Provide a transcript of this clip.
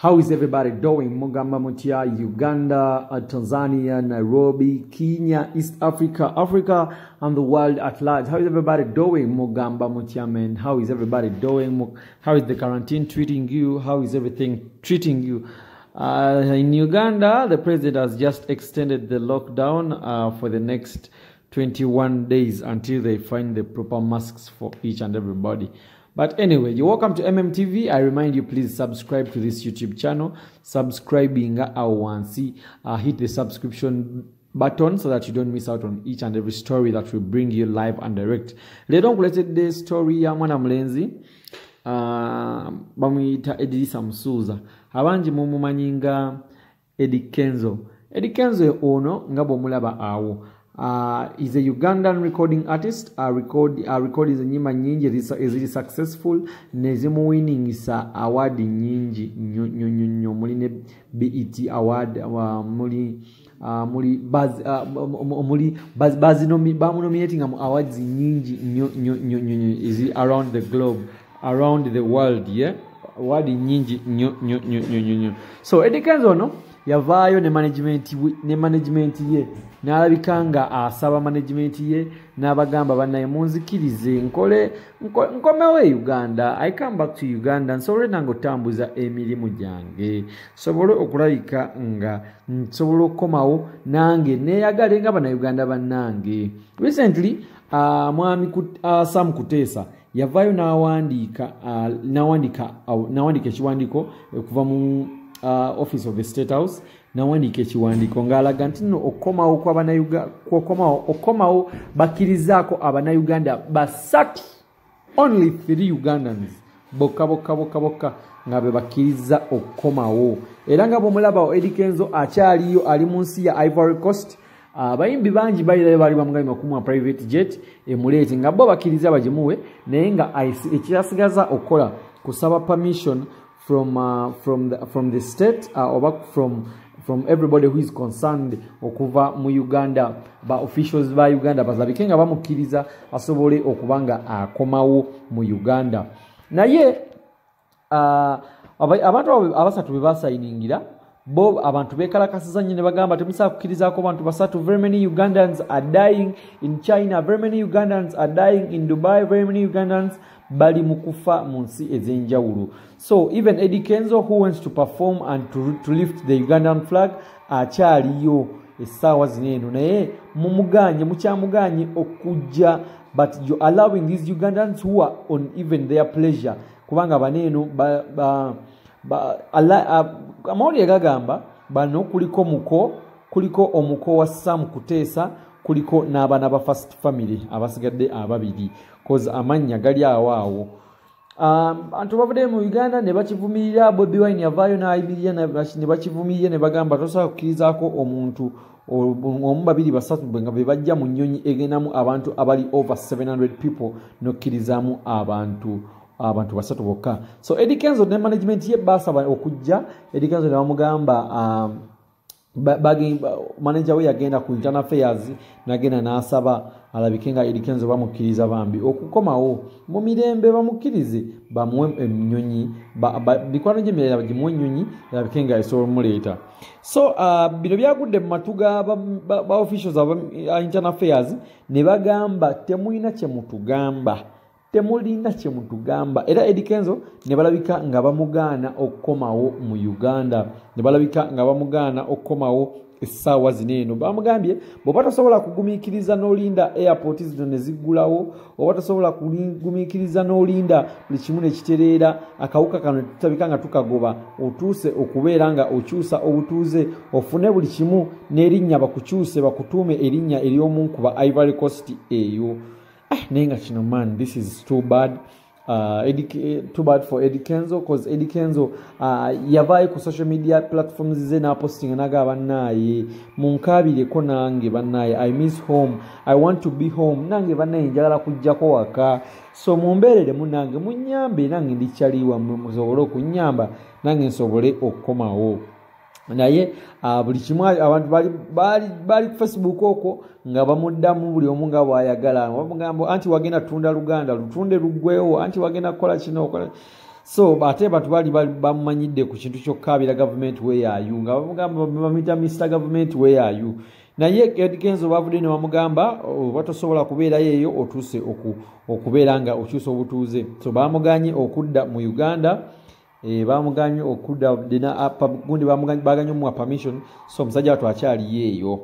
How is everybody doing? Mugamba mutya Uganda, Tanzania, Nairobi, Kenya, East Africa, Africa, and the world at large. How is everybody doing? Mugamba mutya, man. How is everybody doing? How is the quarantine treating you? How is everything treating you? In Uganda, the president has just extended the lockdown for the next 21 days until they find the proper masks for each and everybody. But anyway, you're welcome to MMTV. I remind you, please subscribe to this YouTube channel. Subscribing wansi, hit the subscription button so that you don't miss out on each and every story that we bring you live and direct. Leero nkuleetedde story ya mwana mulenzi bamuyita Edirisa Musuuza, abangi mumumanyi nga Eddie Kenzo. Eddie Kenzo ono nga bw'omulaba awo is a Ugandan recording artist. Recordings enyimba nnyingi eziri successful nezimuwiningisa award nnyingi nnyo nnyo nnyo nnyo, muli ne BET Award, muli muli bamunominatinga mu awards nnyingi nnyo nnyo nnyo nnyo nnyo eziri around the globe, around the world, yeah, award nnyingi nnyo nnyo nnyo nnyo nnyo nnyo. So Eddie Kenzo ono yavaayo ne management ye n'alabika nga asaba management ye n'abagamba, "Bannaye, munzikirize nkole nkomewo e Uganda. I come back to Uganda nsobole nange otambuza emirimu gyange, nsobole okulabika nga nsobola okukomawo nange neeyagale nga Bannayuganda bannange." Recently mwami Sam Kuteesa yavaayo n'awandiika ekiwandiiko okuva mu office of the State House, n'awandiika ekiwandiiko ng'alaga nti nno okomawo bakkirizaako Abannayuganda basatu, only three Ugandans bokka bokka bokka bokka nga be bakkiriza okukomawo. Era nga bwomulabawo, Eddie Kenzo akyaliyo, ali mu nsi ya Ivory Coast. Abayimbi bangi balirayo, baali bamugambye okumuwa private jet emuleete, nga bo bakkiriza bagimuwe, naye nga ekyasigaza okukola kusaba permission from the state oba from everybody who is concerned okuva mu Uganda, ba officials ba Uganda bazabike nga bamukkiriza asobole okuba nga akomawo mu Uganda. Naye abantu abo abasatu be basayiningira bo, abantu bekalakasiza nnyo ne bagamba, "Temusobola kukkirizaako bantu basatu. Very many Ugandans are dying in China, very many Ugandans are dying in Dubai, very many Ugandans bali mu kufa mu nsi ez'enjawulo." So even Eddie Kenzo, who wants to perform and to lift the Ugandan flag, akyaliyo essaawa zino eno, naye mumuganye, mukyamuganye okujja, but you allowing these Ugandans who are on even their pleasure, kubanga baneeno amawulire gagamba bano kuliko muko, kuliko omuko wa Sam Kuteesa, kuliko n'abaana ba First Family abasigadde ababiri, cause amannya gali awo awo. Abantu bavuddeyo mu Uganda ne bakivumirira. Bobi Wine yavaayo n'ayimirira ne bakivumirira ne bagamba, "Tosobola kukkirizaako omuntu omu, babiri, basatu nga be bajja mu nnyonyi egendamu abantu abali over 700 people, n'okkirizaamu abantu basatu bokka." So Eddie Kenzo ne management ye basaba okujja. Eddie Kenzo ne bamugamba, manager we yagenda ku Internal Affairs nagenda n'asaba alabike nga Eddie Kenzo bamukkiriza bambi okukomawo mu mirembe, bamukkirize bamuwe ennyonyi, mikwano gy'emirala bagimuwe ennyonyi alabike nga esobola omuleeta. So bino byagudde mu matu ga ba officials aba Internal Affairs ne bagamba, "Temulina kye mutugamba, temulina kye mutugamba." Era Eddie Kenzo ne balabika nga bamugaana okukomawo mu Uganda, ne balabika nga bamugaana okukomawo essaawa zino eno. Bamugambye, "Bw'oba tosobola kugumiikiriza n'olinda airport zino ne ziggulawo, oba tosobola kugumiikiriza n'olinda buli kimu ne kitereera, akawuka kano tutabika nga tukagoba, otuuse okubeera nga okyusa obutuuze, ofune buli kimu n'erinnya bakukyuse, bakutuume erinnya ery'omunkuba Ivory Coast eyo." Ah, naye nga kino, man, this is too bad. Too bad for Eddie Kenzo, cause Eddie Kenzo yavaayo ku social media platforms ze n'apostinga n'agamba, "Bannaaye, munkaabireko nange, bannaaye, I miss home, I want to be home, nange bannaaye njagala kujjako waka, so mumbeereremu nange, munyambe nange, ndikyali wammwe, musobole okunyamba nange nsobole okukomawo." Naye buli kimu abantu bali ku Facebook okwo nga bamuddamu buli omu nga bw'ayagala, bamugamba, "Anti wagenda tunda Luganda, lutunde luggwewo, anti wagenda kukola kino, okola." So ate bantu bali bamumanyidde ku kintu ky'okukaabira "Government, where are you?" nga bamugamba, bamuyita "Mr Government, where are you?" Naye Eddy Kenzo bavudde ne bamugamba oba tosobola kubeerayo eyo, otuuse okubeera nga okyusa obutuuze. So bamuganye okudda mu Uganda, bamuganye okudda, gundi baganye omuwa permission. So omusajja watu akyaliyo eyo.